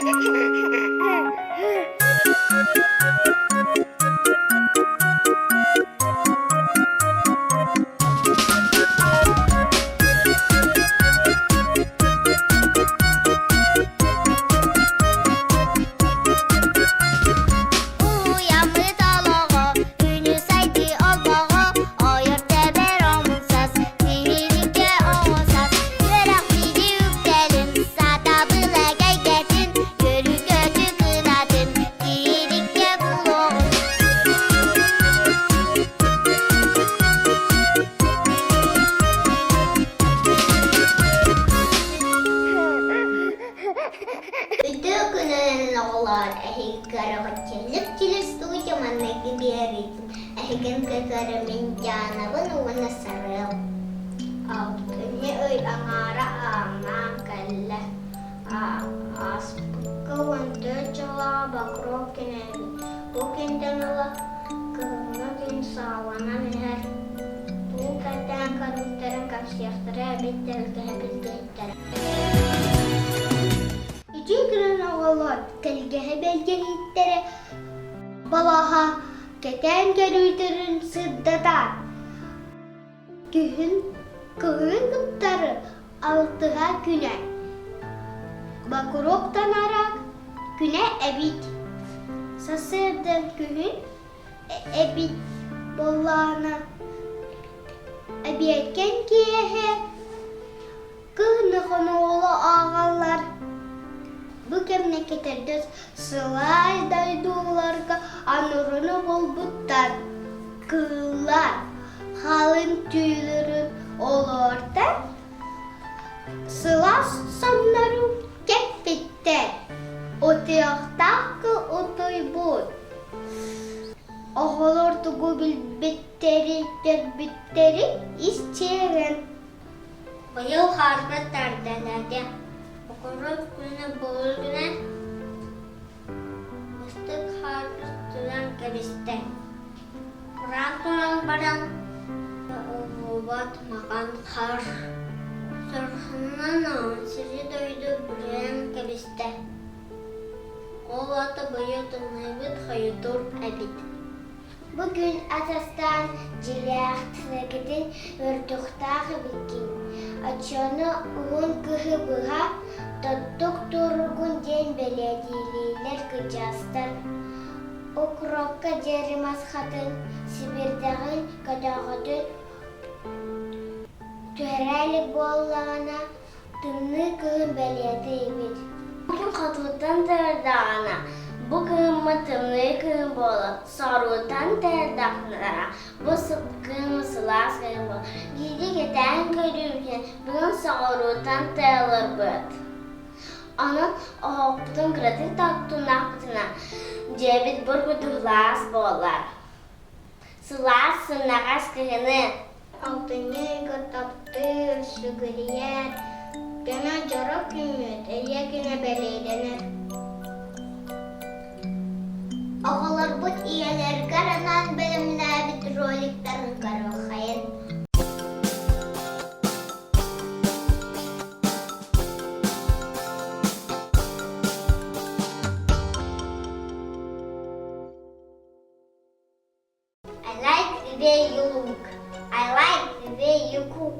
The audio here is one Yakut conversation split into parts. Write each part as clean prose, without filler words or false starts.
Уйаммыт олоҕо, күнү сайдыы олбоҕо, ойор тэбэр омун-сас, тиһиликкэ оҕо-сас, үөрэх биди үктэлин, сатабыл эгэйгэтин, үөрүү-көтүү кынатын, тиһиликкэ булуоҕун. Үтүө күнүнэн оҕолоор, эһиги көрөҕүт телестудия манныгы биэриитин эһигин кытары мин Дианабын уонна Сарыал. Алтынньы ый аҥаара ааҥнаан кэллэ. Ааспыкка 14 дьыллааҕы Бокров күнэ эбит. Бу күнтэн ыла кыһыҥҥы күн саҕаланан иһэр. Тугу кэтээн көрбүттэрин кэпсиэхтэрэ эбит тэлгэһэ билгэһиттэрэ. Ити күн оҕолор тэлгэһэ бэлгэһиттэрэ балаһа кэтээн көрүүтэрин сырдатар. Күһүн кыһын кыттары алтыһа күнэ. Бокуруоп танара күнэ эбит. Сарсыардан күһүн эбит буоллаҕына эбиэккэн киэһэ Кыһыны хомоҕоло ааҕаллар. Бу кэмҥэ кэтэрдэр сылаас дойдуларга аныгыны булбуттар. Кыыллар халыҥ түүлэрин олортон сылаас соннору кэппиттэр. Утуйахтаах утуйбут. Оҕолор тугу билбиттэри, көрбүттэри ис чиэрэн Быйыл хаарбыт тардалаата, Бокуруоп күнэ былыргынан быстык хаар устунан кэбистэ. Кураан туран баран ууллубат маҕан хаар сорҕонон сири-дойду бүрүйэн кэбистэ. Ол аата быйыл тымныйбыт хойутуур эбит. Бу күн атастаан дьиэлээхтэргитин өрдөхтөөх эбиккин, оччону уһун кыһы быһа тоттук туругун диэн бэлиэтииллэр кырдьаҕастар. Укропка диэри мас хатыҥ сибирдэҕин көтөҕөтүн түһэрэ илик буоллаҕына Тымныы кыһын бэлиэтэ эбит. Күн хотуттан турдаҕына, бу кыһыммыт тымныы кыһын буолар, соҕурууттан турдаҕына, бу кыһын сылаас кыһын буолар. Биирдэ кэтээн көрүүбүтүн бүгүн соҕурууттан тыалырбыт. Онон оһохпутун кыратык да оттуннахпытына, дьиэбит бур курдук сылаас буолар. Сылаас сымнаҕас кыһыны Алтынньы ыйга таптыыр, сүгүрүйэр, көмө дьоро күммүт, Эйэ күнэ бэлиэтэнэр. Оҕолорбут ийэлэригэр анаан бэлэмнээбит роликтарын көрүөххэйин. I like the way you look. I like the way you cook.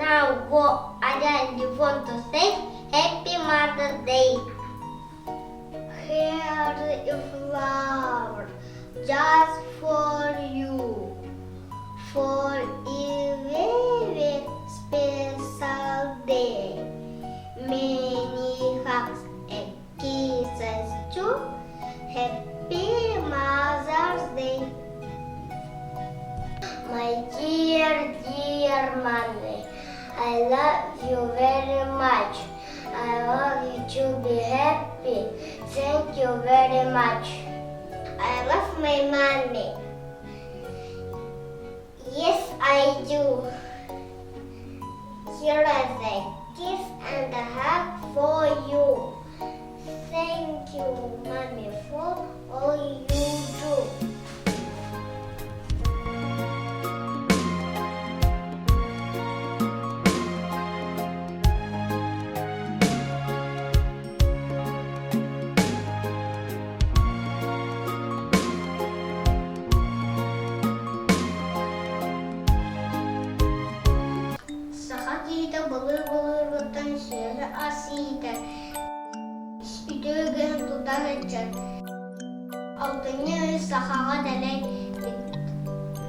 Now what I really want to say, Happy Mother's Day. Here's a flower just for you, for a very special day. Many hugs and kisses too. Happy Mother's Day. My dear, dear mommy, I love you very much. I want you to be happy. Thank you very much. I love my mommy. Yes, I do. Here is a kiss and a hug for you. Thank you, mommy, for all you do. кыстыкка сылдьар. Алтынньы ый сахаҕа дэлэй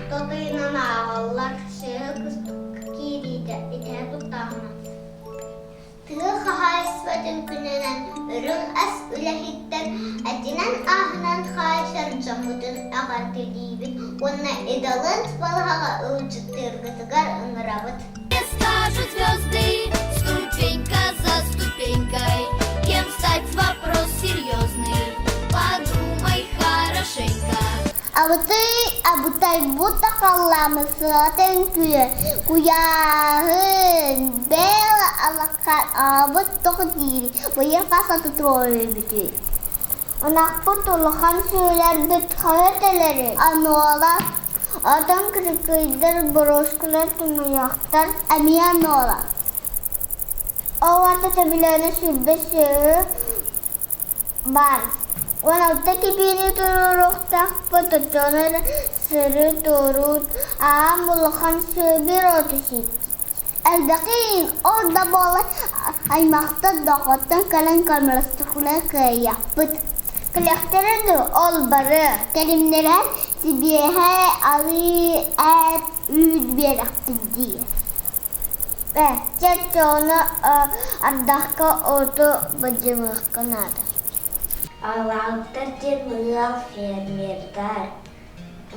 тот ыйынан ааҕаллар, сүөһү кыстыкка киириитэ итэһэ туттааһына. Тыа хаһаайыстыбатын күнүнэн үрүҥ ас үлэһиттэр этинэн-ааһынан хаайсар дьоммутун эҕэрдэлиибит уонна идэлэн балаһаҕа ыалдьыттыыргытыгар ыҥырабыт. Скажут звезды, ступенька за ступенькой, Кем стать вопрос серьезный, подумай хорошенько. Абытай абытайбыт халлаамы сыатын күө куйааһын бэл алакаат аҕабыт тоҕо диир быйыл хас аты туруорбутуй Ынахпыт улахан сүөлэрбит хаһыат элэри ануола отон кыракыйдар боруоскалар тумуйахтар эмиэ ануола Ол ата төбүлээнэ 20 сүөһү баар. 16 кэбиини туруоруохтаахпыт, оччоҕуна эрэ сырыы туоруур, аам улахан сүөбүр оту сиир. Элбэхин ол да буоллар аймахтар доҕоттон кэлэн көмөлөстөхүнэ кыайыахпыт. Кэлиэхтэрэ дуо ол бары кэлимнэрэ сибиэһэй арыы, эт, үүт биэрэхпит дии. Ээ, чэ оччоҕуна ардахха оту бадьылыахха наада. Аҕалаабыттар диэн ыал фермердар,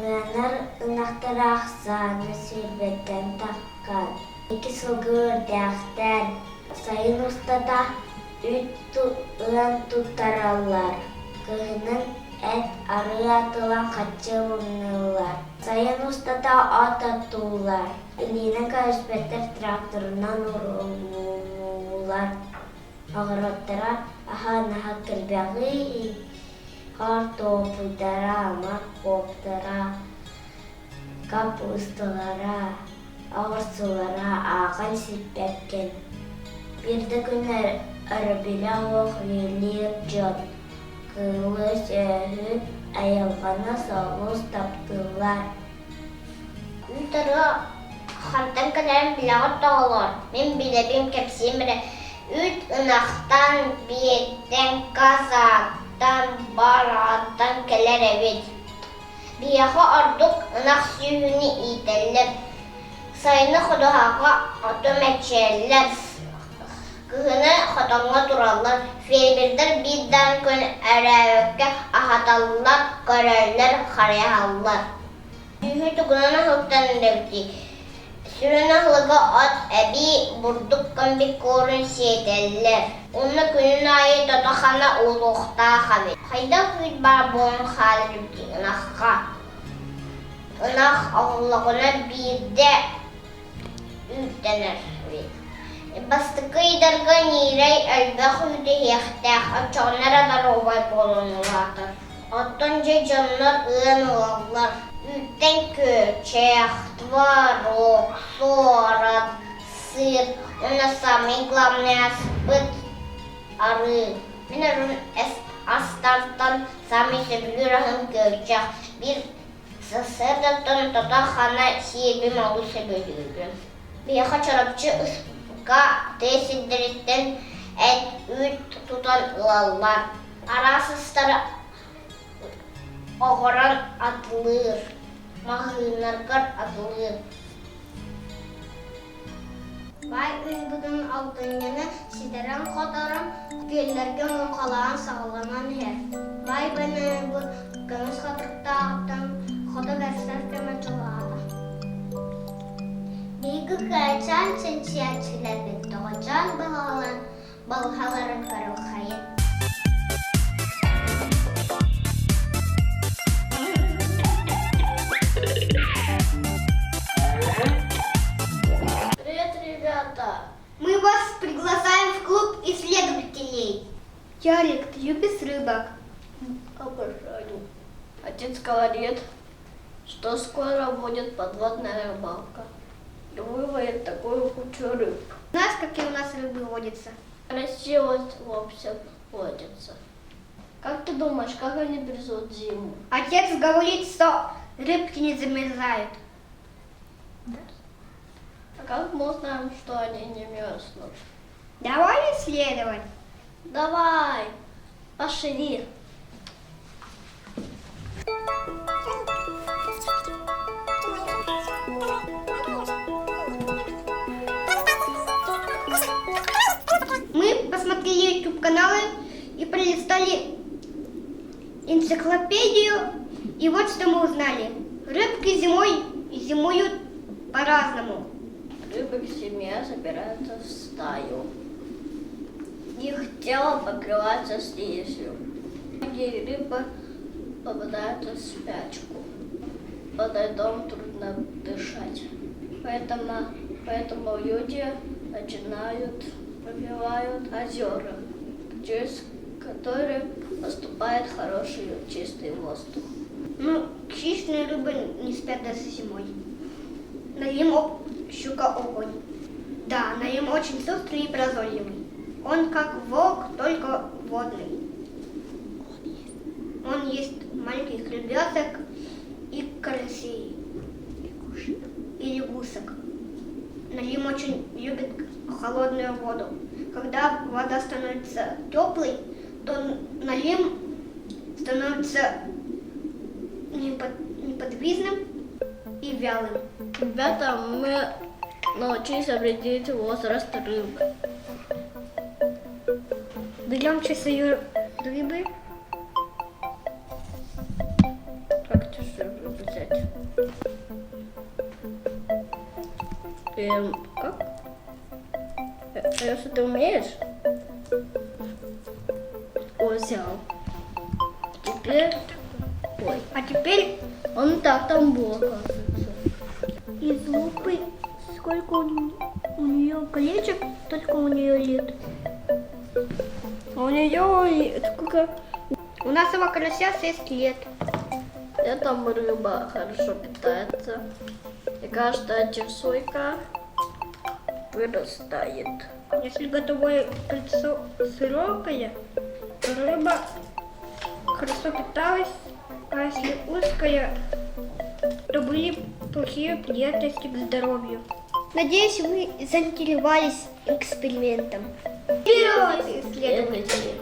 ыанар ынахтара ахсаана сүүрбэттэн таххан, икки сылгы үөрдээхтэр, сайын устата үүт ыан туттараллар, кыһынын эт арыы атылан хаччы ылыныыллар, сайын устата от оттууллар. Илиинэн көһүспэттэр тракторынан урууллар, оҕуруоттара аһаан-аһа килбэҕий, хортуоппуйдара, моркуоптара, капусталара, оҕурсулара ааҕан сиппэккин. Биир да күн өрөбүлэ суох үлэлиир дьон, кыылы-сүөһү айылҕаны солус таптыыллар. Үүт-арыы хантан кэлэрин билэҕит да оҕолоор, мин билэбин кэпсиэм эрэ. Үүт ынахтан, биэттэн, казактан, барааттан кэлэр эбит. Биһиэхэ ордук ынах сүөһүнү иитэллэр. Сайыны ходуһаҕа оту мэччийэллэр, кыһыны хотоҥҥо тураллар. Фермердэр биир даҕаны күн өрөөбөккө аһаталлар, көрөллөр, харайаллар. Түүһү тугунан аһылыктанар эбитий? Сүрүн аһылыга от, эбии бурдук комбикорун сиэтэллэр. Уонна күнүн аайы тото-хана уулуохтаах эбит. Хайдах үүт баар буолан хаалар эбитий ынахха? Ынах оһоллоҕуна биирдэ үүттэнэр эбит. Бастакы ыйдарга ньиирэй элбэх үүтү иһиэхтээх, оччоҕуна эрэ доруобай буолан улаатар. Оттон дьэ дьоннор ыан ылаллар. Үүттэн күөчэх, творог, суорат, сыр уонна самый главный аспыт арыы. Мин арыын астартан саамай сөбүлүүр аһым күөчэх. Биир сарсыардаттан тото-хана сиэбим олус сөбүлүүбүн. Биһиэхэ Чурапчы ыска тыа сирдэриттэн эт, үүт тутан ылаллар. Араас астары оҕорон атылыыр, маҕаһыыннаргар атылыыр. Баай ыйбытын алтынньыны ситэрэн-хоторон, күөллэргэ муҥхалаан саҕаланан иһэр. Баай банайбыт көмүс хатырыктааҕыттан хото бэрсэр кэмэ чугаһаата. Биһиги кырачаан чинчийээччилэрбит тоҕочоон балаҕалаан балаһаларын көрүөххэйин. Привет, ребята! Мы вас приглашаем в клуб исследователей. Ярик, ты любишь рыбок? Обожаю. Отец говорит, что скоро будет подводная рыбалка. И выловит такую кучу рыб. Знаешь, какие у нас рыбы водятся? Красиво вовсе водятся. Как ты думаешь, как они грызут зиму? Отец говорит, что рыбки не замерзают. А как мы узнаем, что они не мерзнут? Давай исследовать. Давай, пошли. пролистали энциклопедию, и вот что мы узнали. Рыбки зимой зимуют по-разному. Рыбы к зиме собираются в стаю. Их тело покрывается слизью. Многие рыбы попадают в спячку. Под льдом трудно дышать. Поэтому, поэтому люди начинают пробивают озера, через которые поступает хороший чистый воздух. Ну, хищные рыбы не спят даже зимой. Налим щука огонь. Да, Налим очень шустрый и прозорливый. Он как волк, только водный. Он ест маленьких ребяток и карасей, и лягушек. Налим очень любит холодную воду. Когда вода становится теплой, то налим становится неподвижным и вялым. Ребята, мы научились определить возраст рыбы. Берем часы рыбы. Как часы рыбы взять? Эм, как? А если ты умеешь? О, взял. Теперь... Ой. А теперь Он так там был, оказывается. Из лупы сколько у нее колечек, столько у нее лет. А у нее сколько? У нашего карася 6 лет. Эта рыба хорошо питается. И каждая чешуйка вырастает. Если готовое кольцо широкое, то рыба хорошо питалась, а если узкое, то были плохие приятности к здоровью. Надеюсь, вы заинтересовались экспериментом. Вперед, исследователи!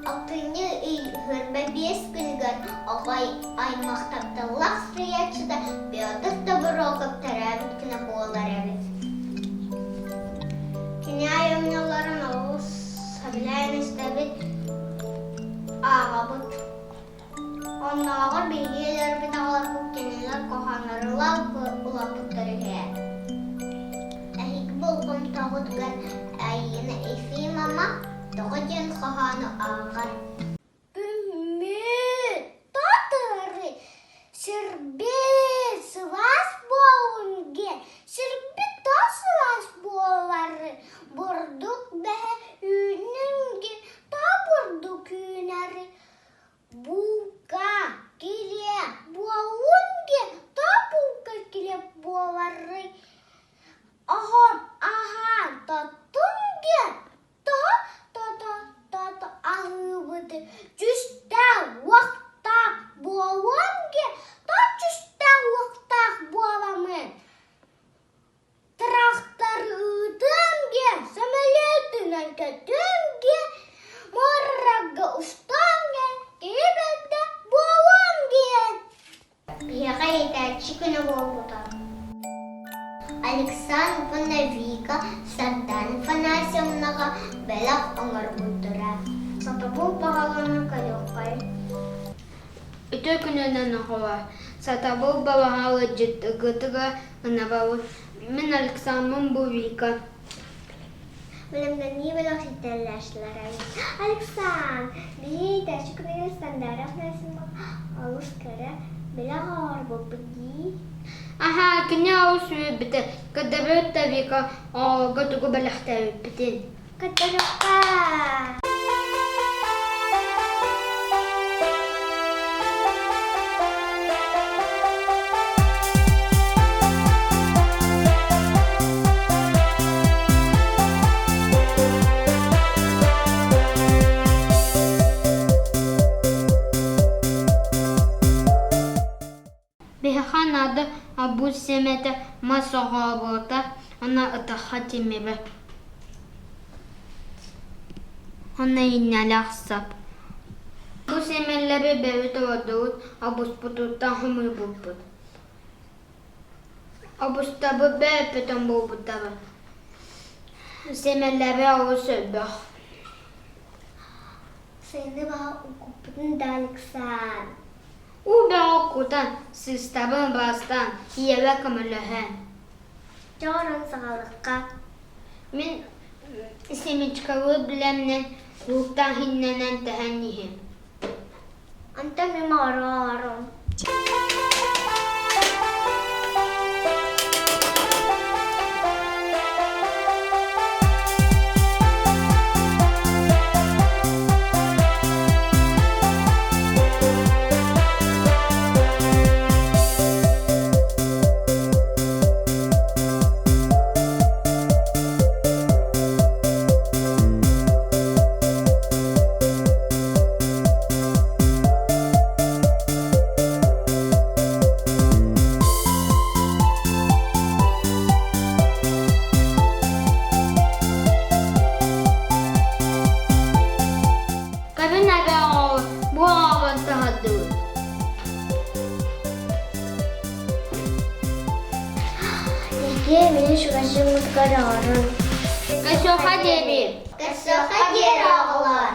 Алтынньы ый 25 күнүгэр оҕо аймах тапталлаах суруйааччыта Петр Тобуроков төрөөбүт күнэ буолар эбит. Кини айымньыларын олус сөбүлээн истэбит, ааҕабыт. Оннооҕор биһиги өлөрбүт аҕаларбыт кинилэр куһаҕаннарылаах улаппыттар үһү. Эһиги болҕомтоҕутугар Айыына Ефимовна тоҕо диэн хоһоону ааҕар. Күммүт татары сирбит сылаас буолунге, сирбит то сылаас буолары, бурдук бэһэ үүнүнге то бурдук үүнэри, Булка килиэп буоллун диэн то булка килиэп буоларый, оһон аһаан тоттун диэн тоһо тото аһыыбыты чүстээх уохтаах буолуон диэн то чүстээх уохтаах буоламын Трактор ыытыам диэн, сөмөлүөтүнэн көтүөм диэн, муораҕа устуом диэн, киһи бэрдэ буолуом диэн. Биһиэхэ иитээччи күнэ буолбута. Александровна Вика Сардаана Афанасьевнаҕа бэлэх оҥорбуттара. Сатабыл баҕалана көрүөххэй. Үтүө күнүнэн оҕолор, сатабыл балаҕа ыалдьытгытыгар ынабабыт. Мин Александрым бу Вика. Бэлэмнэнии бөлөх иитэллээччилэрэ Александр, биһиги иитээччи күнүгэр Сандара Афанасьевна олус кэрэ бэлэх оҥорбуппут дии. Аһаа, кини олус үөрбүтэ. Көрдөбүт да Вика оҕолорго тугу бэлэхтээбиппитин. Көрдөрүөххэ. Биһиэхэ наада арбуз сиэмэтэ, мас оҕообута уонна ытахха тимирэ Уонна ииннэлээх сап. Бу сиэмэлэри бэйэбит олордубут, арбузпутуттан хомуйбуппут. Арбузтарбыт бэйэбитин буолбуттара. Сиэмэлэрэ олус элбэх. Сайыны баҕа уккуппутун да Александр. Уу бөҕө кутан, сыыстабын бастаан, ийэбэ көмөлөһөн. Чоҕорон саҕалыкка. Мин семечкалыы билэмнэн кууттан хиннэнэн тэһэн иһин. Онтон мин оҕорорум. Кабин эбэ бу оҕобун таһардыбыт. Икки мин шугашыммытыгар оҕорун. Косоха диэби. Косоха диэри оҕолор.